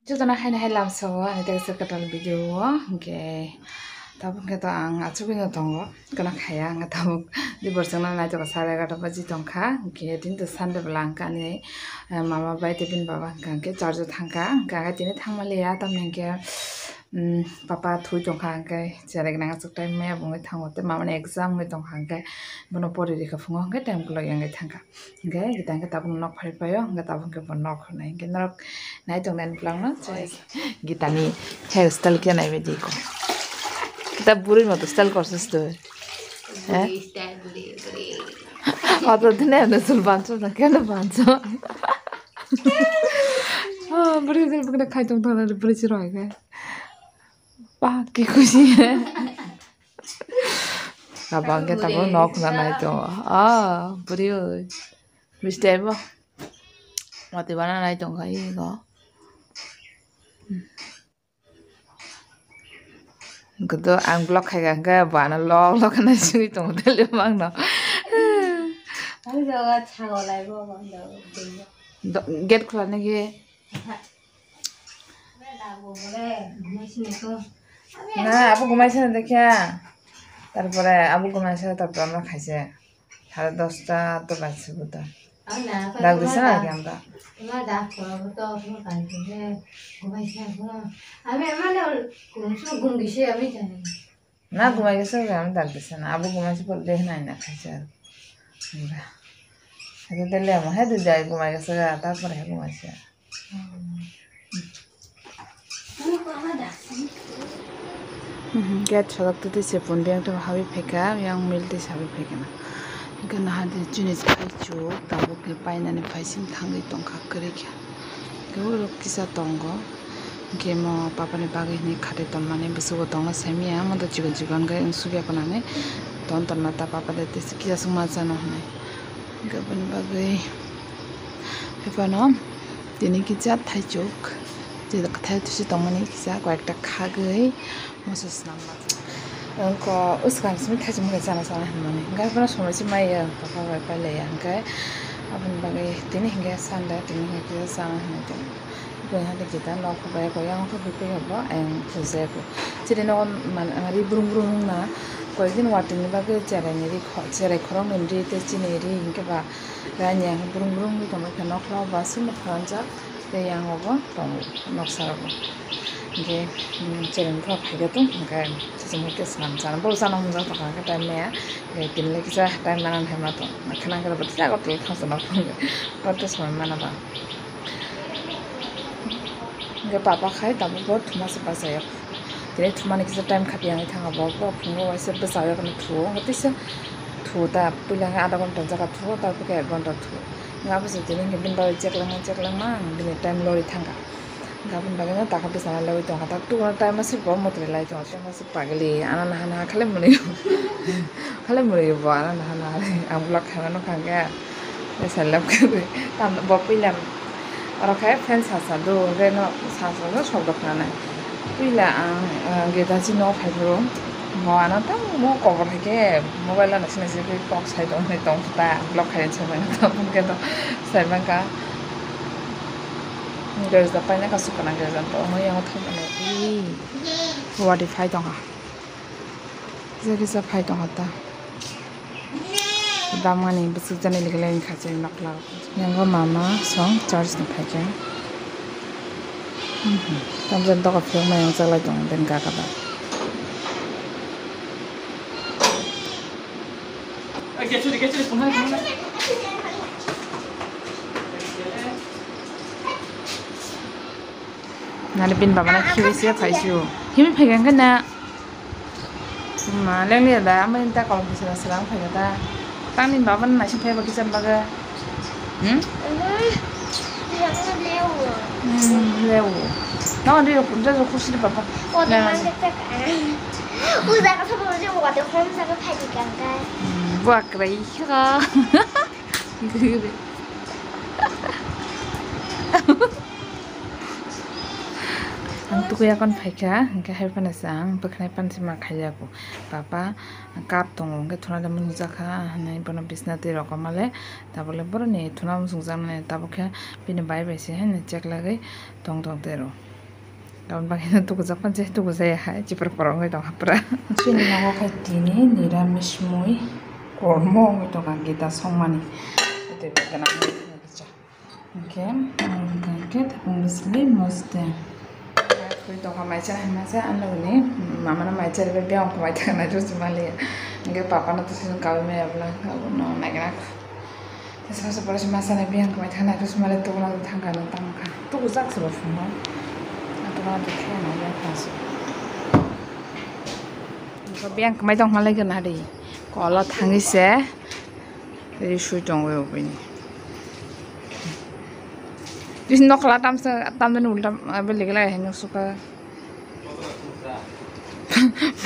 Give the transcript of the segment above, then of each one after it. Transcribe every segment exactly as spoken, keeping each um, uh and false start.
Jotono haino hai lamsao ani tei kaisa kwtal video o, hwnkhe tabuk khe to ang achugwino tongo, kwna khaya, hwnkhe tabuk di borchakno naitokha sare egarota baji tongkha, hwnkhe tini to Sunday bwla hwnkhe ani, eh, mama bai tei bini baba hwnkha hwnkhe church o thangkha, hwnkhe ang tini thangmaliya, tamni hwnkhe, um, papa thwi tongkha, hwnkhe cherai gwnang achuk time maya bo wngwi thango, tei mama ni exam wngwi tongkha, hwnkhe bono pori rikha phungo, hwnkhe time kwlai wngwi thangkha. Hingke gita hingke tabuk nok phai paio, hingke tabuk hingke bo nok hwnwi hingke norok nai tong nai nuklang no. Gita ni hair style khe nai baidi ko. Gita bwrwi moto style korsa se to. Eh? Bwrwi style, bwrwi, bwrwi. Oto dine ano sul bancho na kena bancho. Ah, bwrwi style bwkhe khai tong tong na bwrwi se roi khe. Ba ki khushi. Abang ke tabuk nok na nai tongo. Ah, bwrwi oi. Bwstai bo. Mati bana nai tongkha ego. Godo ang vlog khai kha hwnkhe bana lok lok nai sui tongo tele bangno. Ang jaga chago lai bo bangno. Gate khwlani khe. Na, abo gumai sana dekha. Tarpore abo gumai sana, tarpore amra khaise. Sare dosta to baise buta. Dak dise na ki amra. Na, gumai gese, ami dak dise na. Abo gumai se pore de hwnwi na khaisa. Amra. Hede de lemo, hede jai gumai gese ga, tarpore he gumai se. Mhm, gate sodok twi se pundi ang tamo habwi phaikha, yang milti se habwi phaikha na. Hingke naha de chini thaichuk tabuk khe painani phaising thangwi tongkha kwrwi khe. Hingke oro kisa tongo. Hingke mo papani bagwi hinwi khatai tonmani bwswk bo tongna saimanya, omo do chikon chikon khe wng sukya phano hinwi ton tonna ta papa de tei kisa swngma chano hinwi. Hingke aboni bagwi hai phano tini kisa thaichuk, je thai tisi tongmani kisa koi ekta khagwi moso swnam. Wngkha bwskang simi thaichuk mokhe chana chana hinmani. Hingke haphano somoi se maya, papa bai pailaiya. Hingke aboni bagwi tini hingke Sunday, tini hingke kisa chana hinwi tongmo. Buini hade kita nok bai koi yang khe hwnkhe bo ayang phunjak. Chini nogo man ri brum brum wngna koi din watwi ni bagwi cherai ni ri kho-, cherai khoroknwi ri tei chini ri hingke ba rani yang brum brum wngwi tongma khe nokla o ba simi pharanjak. Tei yang obo tongo noksa rogo. Hingke, mm, chereng khe phaikhe tong hingke sachimo khe swnam sana. Bo sana hwnjak tongkha hingke time maya. Hingke tini le kisa time mana hai ma tong. Khana khe bo tisa ko twi thangsa ma phungo. Bo twi samai mana ba. Hingke papa khai tabuk bo thuma se bachai o. Tini thumani kisa time khapi yang thang bo. Bo phungo waisa bwchai o kono thuo. Hingke tisa thuo ta puila hingke adha ghonta jaga thuo ta ek ghonta thuo. Nga bwswk tini hwnkhe bini bagwi cheklangma cheklangma ang bini time lori thangkha. Hwnkhe aboni bagwino takha bwskango laiwi tongkha, tak tukuna time aswk bo mwtai lai tongo, time aswk pagli, ano naha naha khlai mwnwi, khlai mwnwi bo ano naha naha ang vlog khaima nukha hwnkhe, salem kwrwi, tamo bo puila oro khe fan sasa do, hwnkhe no sasa no sok dok nanai. Puila ang, ah, gate o chini o phai phuru, bo ano tamo kobor hai khe mobile o naising naising khe kok sai tong hinwi tong kha ta, vlog khai se manya tamo hwnkhe to sai mankha. Girja paina kasu kana girja to omo yang thang mani. Wadi phai tong kha. Kisa kisa phai tong kha ta. Damani bwswk jani ligi lagi khachi nokla. Yango mama song church ni phaikha. Mhm. Tamjani doga phiyok mayung chaklai tongo den kaka ba. Nani pin baba na khibi se phai sio. Himi phai gang na. Ma leng le da, ama ta kolom bising srang phai ta. Tang ni baba na naising phai ba kicham baga. Hmm? Hmm, lewo. Na ande yo kunja jo khusi ni baba. Ko de man de tak. U da ka thabo je ko de khom sa ka phai di kan ka. Hmm, bo akrai kha. Ang tukui akon phaikha, hingke hai phano se ang bwkhnai pansi ma khaiya bo. Papa cup tongo, hingke thuna de mwnwi jakha, hinwi bono bisna twi rok male, tabole boroni thuna muchung jakmani, tabuk khe bini bai bai se haino cheklagwi tong tong tei rw. Tamoni bagwi no tukujakma je tukujaya hai chipra pora wngwi tong hapra. Chini nogo khai tini niramis mui kormo wngwi tongkha gita songmani. Tei bo gwnang wngwi tongkha. Hingke, hingke tei bini simi moste. Twi tongkha maicha hai masa ang nuguni mamano maicha ribai biyang khe maithang nai rw sima liya. Hingke papa no twi sini kaui maya bwla abono naikhe nak. Tei sosa pore se masa nai biyang khe maithang nai rw sima liya tubuna thangkha nang tangkha. Tubujak se bo phungo. Tubuna tei khe nai ya kha se. Biyang khe maithang ma lai khe na ri. Kolo thangwi se. Ri sui tongo bini. Bini nokla tamsa tamdani ulta beli gela heno suka.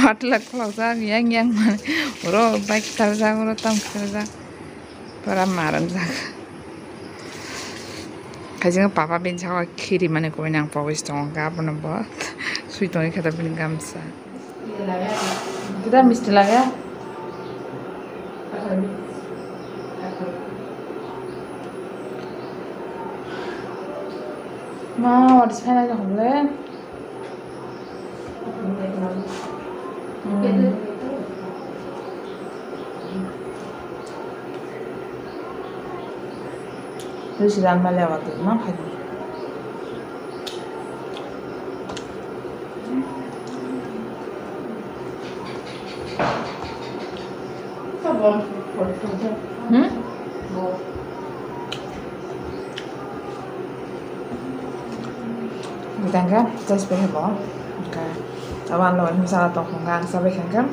Matla khulokjak yang yang mani. Oro bike tarjak oro tam kharjak. Pura marangjak. Khaijing papa bini saka khiri mani koi nang pogis tongo abono bo. Sui tongo khe bini gamsa. Kita misti lage. Ma, what is final hole? Terus dan male waktu ma khai. Hmm? Tangka, just behebo. Okay. Awan lo, misal atau kongka, sabai kangka.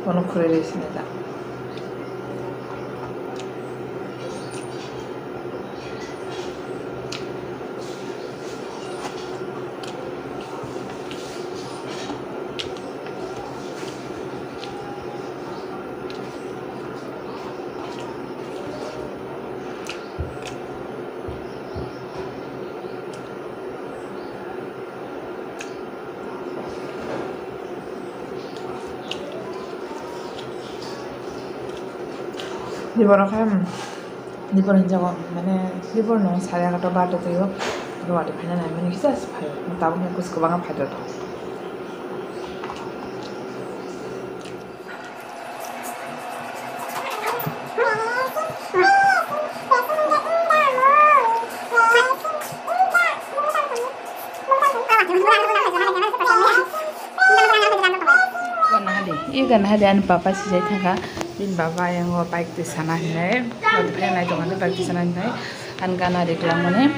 Kono khure resi neta. Libor khe, libor hinjago, mane, libor no sari agato bar twi o, aro wati phaina nai mani kisa se phaio, tabuk ni kus kwbangma phaito. Gana hadi, i gana hadi ani papa sijai thangkha, bini baba ayang o bike twi sana hinwi, bike twi sana hinwi, ani gana hadi kwlangmani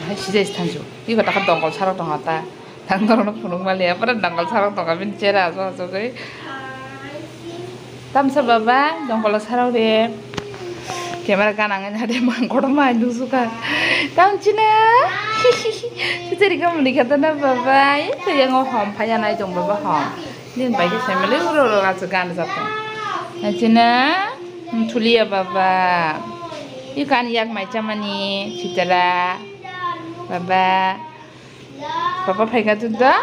hai sijai thansu, i gota khe dongkol sarok tongkha ta. Tang norokno phunuk maliya, pura dangkal sarok tongkha bini chera aswk aswk oi. Tamsa baba, dongkolo sarok de. Camera ganang nai hade mang kotor mai nuksuka. Tam china. Siteri ka muni kata na baba. Itu yang hom phaya nai tong baba hom. Din bai ke family uro uro aswk gan jatong. Na china. Thulia baba. Ikan yak mai chamani sitera. Baba. Papa phaikha tun ta?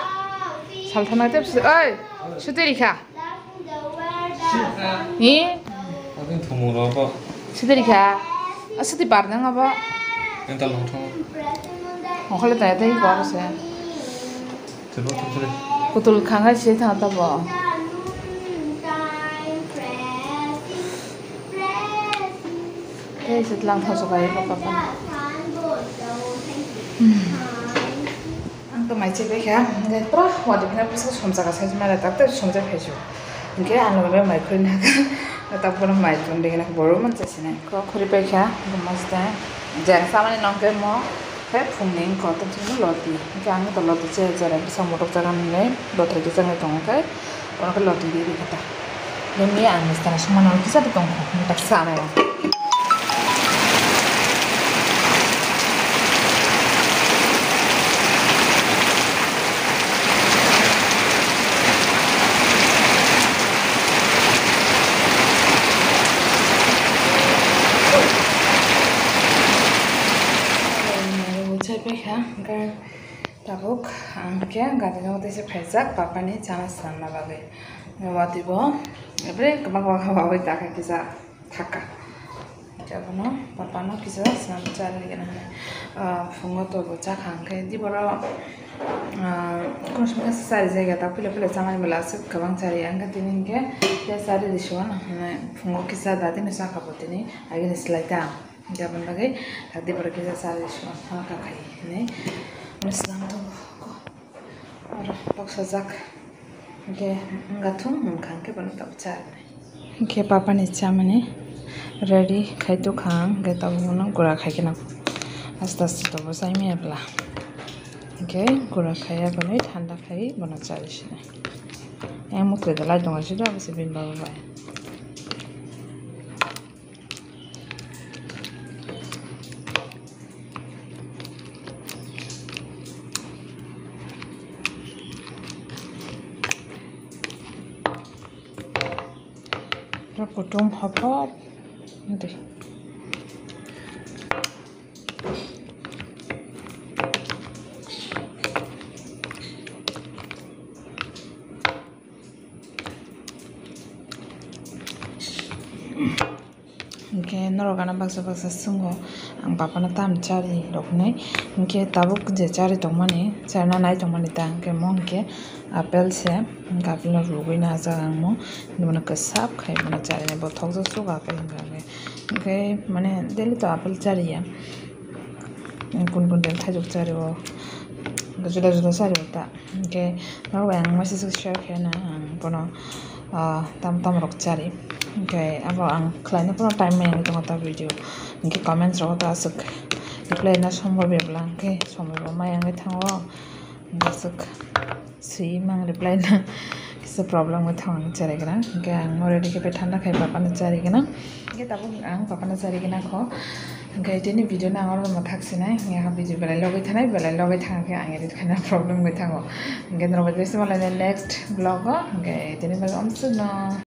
Salthana tep si, oi, sutui rikha. Ni? Abin thumung rokbo. Sutui rikha. A sutui bar nang abo. Ental longthong. Okhole tai tai bar se. Thilo thilo. Putul khanga si thang ta bo. Tei se tlang thosok bai papa. Ang to mai chai paikha, hingke pura wadi phina bwswk somjak asai mara tak tak somjak phaisu. Hingke ang loge mai khurui naka, tak bono mai tong degi naka borom mansa sinai. Kok khurui paikha, hingke masta jeng samani nongke mo, khe phungni wngkha, tongthokno loti. Hingke ang to loti se jora bwsa motok jaga nini lotri khe changwi tongo khe, bono khe loti rwi rikha ta. Nini ang mister songmano kisa tongkha, tak sanai. Chai paikha, hingke tabuk ang khe gari no tei se phaijak, papa ni chana swnamna bagwi. Watwi bo, bre, kwbang kwbang khe wawi ta khe kisa thaka. Abono papano kisa swnam charigwna hwnwi, ah, phungo tobo chakha hwnkhe diboro, ah, kono songkhe chari jaiga ta phila phila chamani bwla aswk kwbang chari hwnkhe tini hwnkhe tei chari risuan hwnwi phungo kisa da tini chakha bo tini agini slai ta hwnkhe aboni bagwi tak diboro kisa chari risuan halka khai hwnwi swnam tongo. Oro toksajak. Hwnkhe wngkha thung, wngkha hwnkhe bono tabuk cha. Hwnkhe papani chamani ready khai tongkha ang, hwnkhe tabuk bono gura khai kheno aste aste tobo chai maya bwla. Hwnkhe gura khai ya bwlai thanda khai bono chari sini. Yang mukre da lai tongo sida, abo se bini baba bai. Kutung hopop. Hwnkhe norok ano baksa baksa swngo, ang papano tam chari rok hinwi. Hwnkhe tabuk je chari tongmani, charina nai tongmani ta, hwnkhe mo hwnkhe apple se, hwnkhe apple no rugwi najak ang mo, bono kwsap khai bono charinai, bo thokjak sugo apple hwnkha hwnkhe. Hwnkhe mane daily to apple chariya. Kun kun din thaijuk chario, juda juda chario ta. Hwnkhe norok bai ang message share khaina ang bono, ah, tam tam rok chari. Hwnkhe abo ang khlaina bono time maya wngwi tongo ta video. Hwnkhe comments rok ta aswk reply na sombai bebla hwnkhe sombai bo maya wngwi thango. Hwnkhe aswk. Swi mang reply na kisa problem wngwi thang ang chari gwnang. Hwnkhe ang already khe bai thanda khai papano chari gwnang. Hwnkhe tabuk ang papano chari gwnang kho. Hwnkhe tini video no ang oro ma thak sinai. Hwnkhe ha video belai logwi thanai, belai logwi thang khe ang edit khaina problem wngwi thango. Hwnkhe norok bai tei se malai next vlog o. Hwnkhe tini bagwi amsuk no.